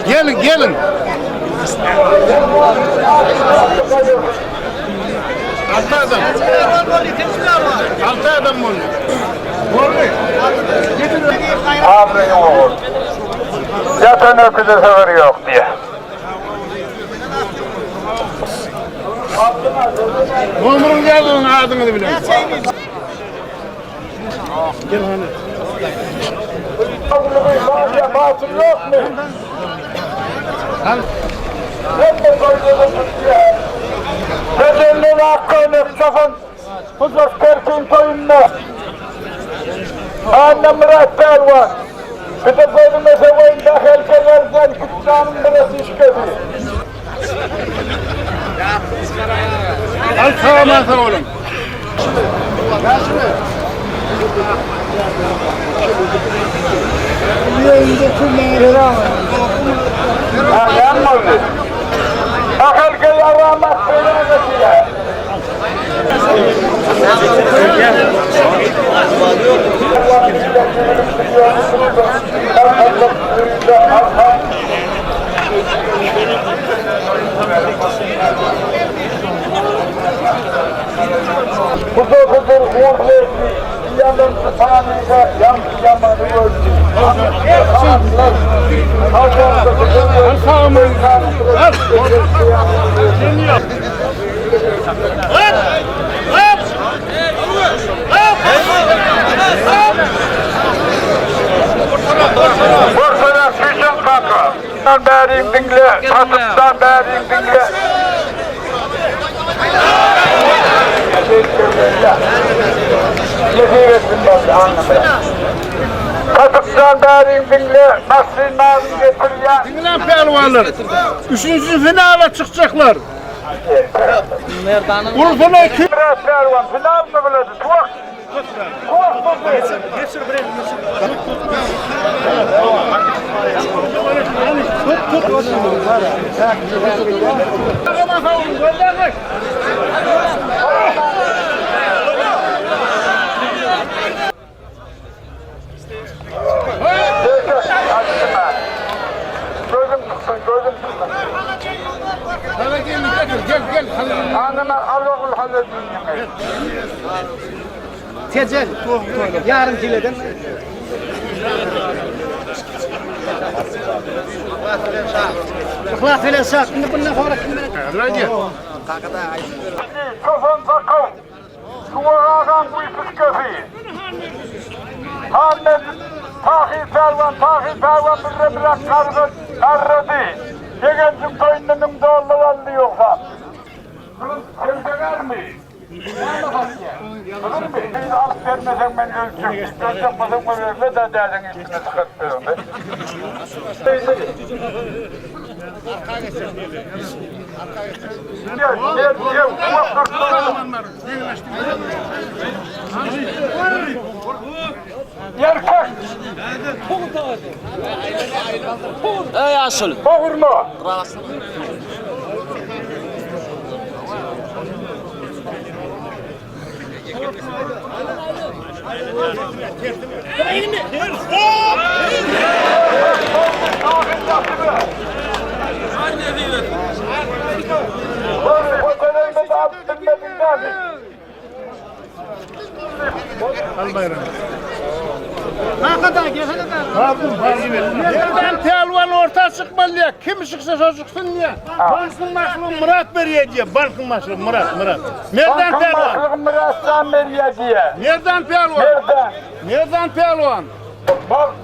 Geliň, geliň. Altı adam. Altı adam boldy. Boldy. Abraýyň ogul. Ýatan öküze sygyr ýok diýýär. Nomeriň ýazyň adyňyzy bilen. Gel hany. Batyr ýokmy? Hemme toýda tutýar. Tejenden ak köýnek çopan Huzur Kerkiň toýunda. Annamyrat pälwan. Bir-de gözüme söweýin Dahelke ýerden Kütdanyň bratişkasy. Al sag sag boluň. Näme boldy? Dahelke ýaramas beýläge. Huzur huzur hurledi, ýandan tutanynda ýaňky ýamany gördi. Borsana süýşen kaka. Bäriň diňle, satypdan bäriň diňle. Nesip etsin boldy Annamyrat. Satypdan bäriň diňle, maşynlaryny getirýän. Diňläň pälwanlar. Üçünji finala çykjaklar. Ulsuna kim? Myrat pälwan finalmy biledi? Tuwak. Tuwak boldy. Gözüm tutsun, gözüm tutsun. Gel gel. Anama al ogul halledin. Tejen. Yarım kileden. Yhlas bilen şak. Indi bundan sonra kim bilen? Çopan sakal. Tuwak agaň buýpuskasy. Hammet Tahyr pälwan, Tahyr pälwan birre birak gargy, garrady. Ýegenjiň toýunda 1000 dollar aldy ýogsa. Pulun söwdagärmi? Näme satýar? Pulunmy? Sen alyp bermeseň men öljek diýip, öljek bolsaň ölerme-de dädeň üstüne çykaryp bererin. Gel, gel, gel, Erkek! Ey aşıl. Bogurma! Merdan pälwan orta çykmaly diýýär. Kim çyksa şo çyksyn diýýär. Bankyň başlygy Myrat berýär diýýär. Bankyň başlygy Myrat, Myrat. Merdan pälwan. Başlygy Myratjan berýär diýýär. Merdan pälwan. Merdan. Merdan pälwan. Bak.